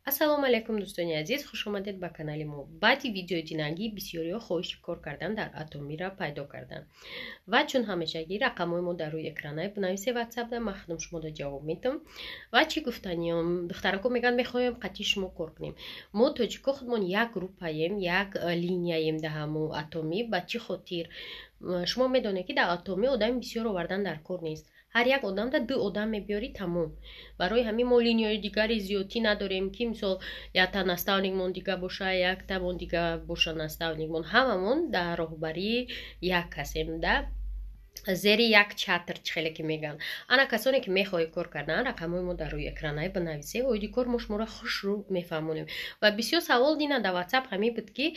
Ассалому алайкум, дӯстони азиз, хуш омадед ба канали мо. Баъди видеои динагӣ бисёриҳо хоҳиши кор кардан дар Атомиро пайдо карданд. Ва чун ҳамешагӣ рақамҳои мо дар рӯи экранай бинависе ватсапда, ман худам шумода ҷавоб медиҳам. Ва чӣ гуфтаниём, духтарако мегӯянд мехоҳем қатъи шумо кор кунем. Мо тоҷико худмон як группаем, як линияем дар ҳамо Атомӣ. Ба чӣ хотир? Шумо медонед, ки дар Атомӣ одами бисёр овардан дар кор нест. Ҳар як одамда ду одам мебиёрӣ, тамом. Барои ҳамин мо линияи дигари зиёдтӣ надорем, ки мисол якта наставникмон дига боша, яктамон дига боша наставникмон. Ҳамамон дар роҳбарии як касем, да зери як чатр, чӣ хеле ки мегӯянд. Ана касоне ки мехоҳед кор кардан, рақамҳои мо дар рӯи экранай бинависе, оиди кор мо шуморо хушрӯ мефаҳмонем. Ва бисёр савол дина дар ватсап ҳамин буд, ки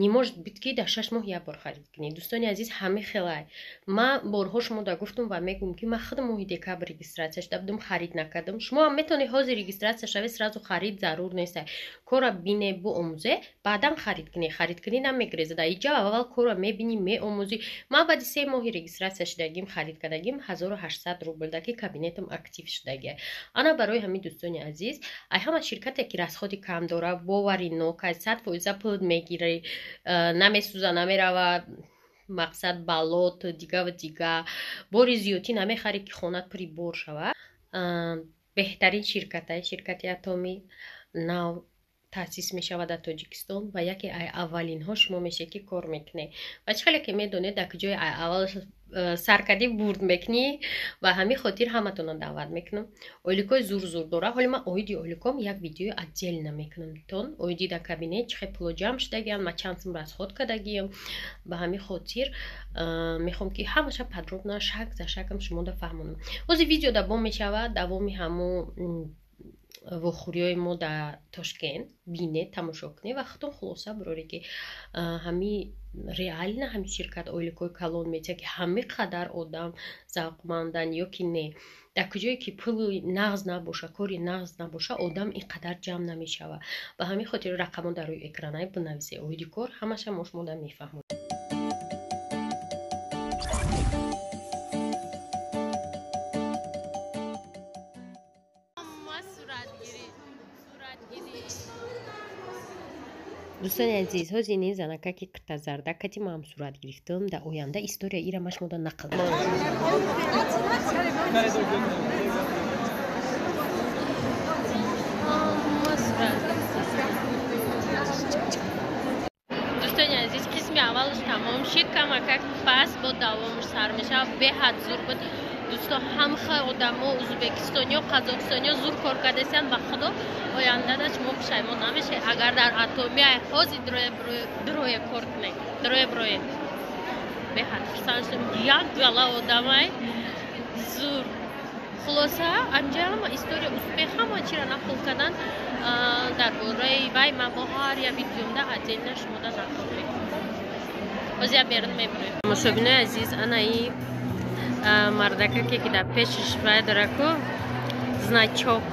не может быть, ки дар 6 моҳ як бор харид кунӣ. Дӯстони азиз, ҳамин хелай. Ман борҳо шумода гуфтум ва мегӯм, ки ман худ моҳи декабр регистрация шуда будум, харид накардам. Шумо ҳам метавонед ҳозир регистрация шавед, сразу харид зарур нест. Кора бине, буомӯзе, баъдан харид кунӣ. Харид кунӣ намегирезада. Иҷа аввал кора мебинӣ, меомӯзӣ. Ман баъди 3 моҳи регистрация шудагим харид кардагим 1800 рубл, ки кабинетам актив шудагия. Ана барои ҳамин, дӯстони азиз, ай ҳама ширкате ки расходи кам дора, бовари нок, 100% пул мегирӣ, намесӯза, намерава, мақсад балот дигаву дига, бори зиёдтӣ намехарӣ, ки хонат пури бор шавад. Беҳтарин ширкатай ширкати Атомӣ нав таъсис мешавад дар Тоҷикистон ва яке ай аввалинҳо шумо мешед, ки кор мекунед. Ва чӣ хеле ки медонед, дар куҷои ай аввал саркадӣ бурд мекунӣ. Ва ҳамин хотир ҳаматонро даъват мекунам. Ойликҳои зур зур дора. Ҳоли ман оиди ойликом як видеои отдельно мекунам тон, оиди дар кабинет чӣ хел пуло ҷамъ шудагиам, ман чанд сум расход кардагиам. Ба ҳамин хотир мехоҳам, ки ҳамаша подробно, шаг за шагам шумода фаҳмонам. Ҳозир видео давом мешавад, давоми ҳамун вохӯриҳои мо дар Тошкент бинед, тамошо кунед ва худтон хулоса бироред, ки ҳами реально ҳами ширкат ойликҳои калон метиҳад, ки ҳами қадар одам завқманданд, ё ки не. Дар куҷое ки пули нағз набоша, кори нағз набоша, одам ин қадар ҷамъ намешавад. Ба ҳамин хотир рақамҳо дар рӯи экранай бинависед, оиди кор ҳамаша мо шумода мефаҳмонем. Дӯстони азиз, ҳозир ин занака, ки киртазарда кати маам сурат гирифтам, дар оянда история ира ма шумода нақл. Дӯстони азиз, қисми аввалш тамом шид, камакак пас бо давомш сар мешавад. Беҳад зур буд, дӯсто. Ҳамха одамо, узбекистониё, қазоқистониё зур кор кардасиянд. Ба худо, ояндада шумо пушаймон намешавед, агар дар Атомия ҳозир дурое кор кунед, дурое бирое. Беҳад хурсанд шудем, як гала одамай зур. Хулоса, анҷа ҳама история успех, ҳама чиро нақл кардан. Дар бораи вай ман бо ҳар як видеомда отдельно шумода нақл мекунам. Ҳозир я берун мебироем. Тамошобинои азиз, анаи мардакаке, ки дар пешиш вай дораку значок,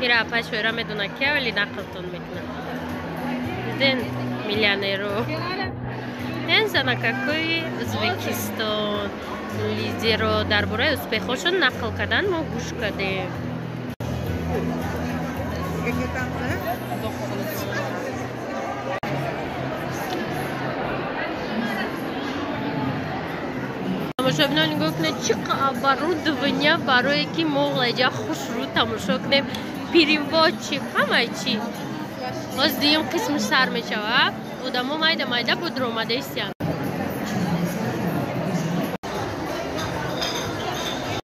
ира апай шоира медона ки, вале нақлтон мекунам. Диден, миллионеру эн занакакои Ӯзбекистон, лидеро дар бораи успехҳошон нақл кардан, мо гӯш кардем. Тамошобино, нигоҳ кунед, чӣ оборудования барое ки мо лаҷа хушрӯ тамошо кунем. Переводчик, ҳамаи чӣ. Боз дуюм қисмш сар мешавад. Одамо майда майда будромада истиянд.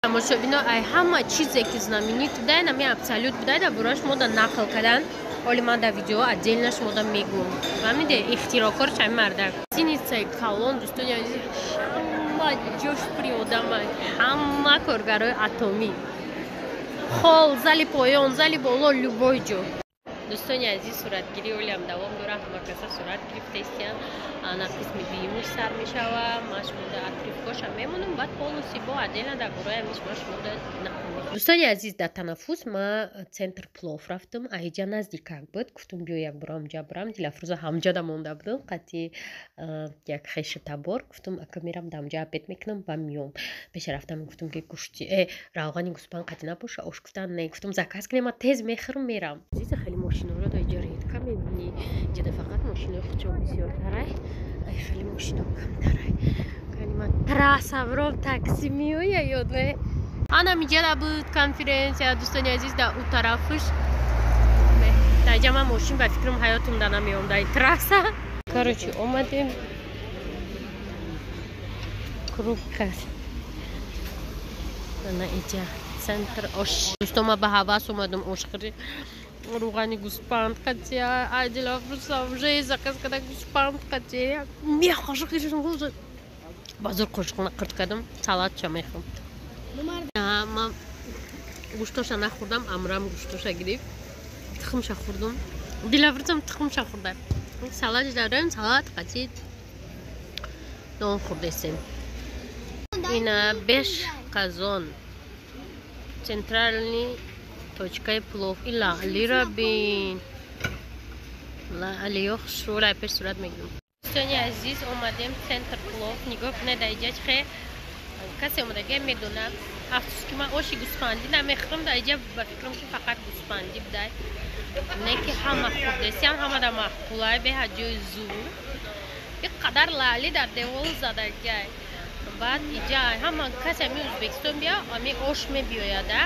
Тамошобино, ай ҳама чизе ки знаменит будай, нами абсолют будай, дар борааш мода нақл кардан. Ҳоли ман дар видео отдельно шумода мегӯм. Фаҳмиде, ихтироъкор чами мардак. Гостиницаи калон, дӯстони азиз, ҳама ҷош пури одамай, ҳама коргарои Атомӣ. Хол, зали поён, зали боло, любой ҷо. Дӯстони азиз, суратгирӣ олиам давом дорад. Ҳама каса сурат гирифта истиянд. Ана қисми дуюмаш сар мешава. Ман шумода отрывкоша мемонам, баъд полностью бо отдельно дар бораи ҳамиш ман шумода нақл мекунам. Дӯстони азиз, дар танаффус ма центр плов рафтам. Аиҷа наздикак буд, гуфтам, биё, як бора ҳамҷа бирам. Дилафрӯза ҳамҷада монда будам қати як хешу табор. Гуфтам, ака, мерам, дамҷа обед мекунам ва миём. Пеша рафтам, гуфтам, ки гӯшти равғани гӯспанд қати набоша ош? Гуфтан, не. Гуфтам, заказ кунем, ма тез мехӯрам, мерам. Азиза, хеле мошиноро дар иҷа редко мебинӣ. Иҷада фақат мошинои хучон бисёртарай, ай хеле мошино камтарай. Кани трасса биром, такси меоя ёд не. Анам иҷада буд конференсия, дӯстони азиз, дар ӯ тарафш. Дар иҷа ман мошин, ба фикрам, ҳаётум да намеом дар трасса. Короче, омадем круг кард. Ана иҷа центр ош. Дӯсто, ма ба ҳавас омадам ошхӯри рӯғани гӯспанд қатия. Айдилафрӯза уже заказ када гӯспанд қатия. Мех қошиқ базор қошиқна қирт кардам, салатча мехӯрам. Ман гӯштоша нахӯрдам, амрам гӯштоша гирифт, тухмша хӯрдум. Дилафрӯзам тухмша хӯрда, салат дорем, салат қати нон хӯрдесем. Ина беш қазон, центральный точкаи плов. И лаълира бин, лаълиё хушрӯ, пеш сурат мегирам. Дӯстони азиз, омадем центр плов. Нигоҳ кунед, дар иҷа чихе касе омадагия медонад. Афсӯс, ки ман оши гӯспандӣ намехӯрам. Дар иҷа, ба фикрам, ки фақат гӯспандӣ будай, не ки ҳама хӯрдесиам, ҳамада маъқулай, беҳад ҷои зур. И қадар лаъли дар девол задагиай. Баъд иҷа ҳама касе ами Ӯзбекистон бия, ами ош мебиёяда.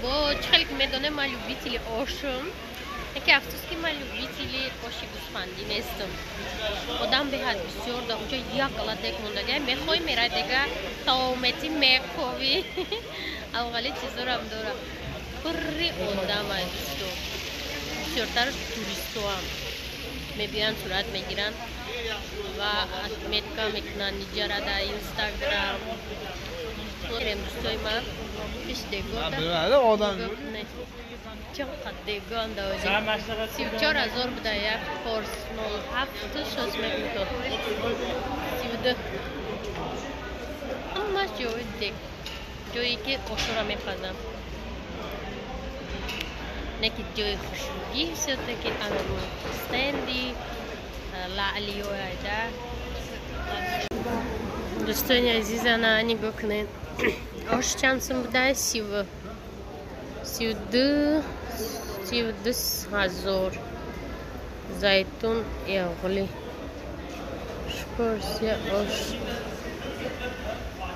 Бо чӣ хеле ки медонем, ман любители ошум, яке афсӯс, ки ман любители оши гӯспандӣ нестам. Одам беҳад бисёр да унҷо, як галат дег мондагиай. Мехоҳӣ, мерай, дега таомети мековӣ, авғали чизорам дора. Пурри одамай, дӯсто, бисёртар туристоам мебиёянд, сурат мегиранд ва отметка мекунанд иҷара дар Инстаграм. Дӯстои ман, пеш дегода чақад дегоам 34 000 буда, як форс 07 шоз мебудо 32. Ҳамаш ҷои дег, ҷое ки ошура мепазам, не ки ҷои хушрӯгӣ. Всё-таки анамо стенди лаълиёайда. Дӯстони азиз, ана нигоҳ кунед, ош чанд сум буда? 32 000. Зайтун яғли порсия ош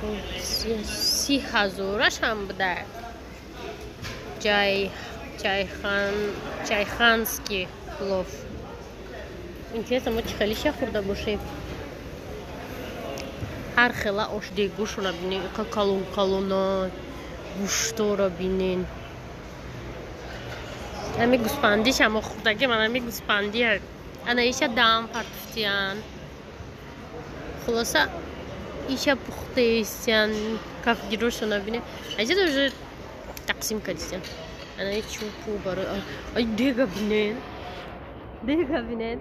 30 000-аш ҳам буда. Чайханский плов. Интересно, мо чӣ хелиша хӯрда бошем? Ҳар хела ош дегушона бинен, иқа калон калона, гӯштора бинен. Ами гӯспандиша мо хӯрдаги, ман ами гӯспанди. Ана иша дам партуфтиян, хулоса, иша пухтаистиян. Кафгирошона бинен, аҷа уже тақсим кардистиян. Ана чӯпу барои ай дега бинен, дега бинен.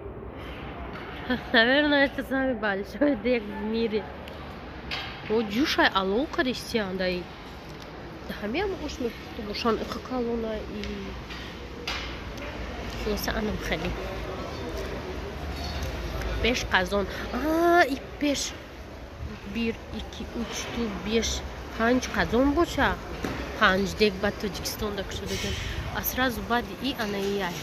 Наверное, это самый большой дег в мире. О, ҷӯшай алов кардистиян. Дай ҳамеам ош мепухта бошан, иқа калона. И хулоса, анам хеле беш қазон и беш, бир, ики, уч, ду, беш, панҷ қазон боша, панҷ дег. Ба Тоҷикистон да кушодаган, а сразу баъди и анаияй.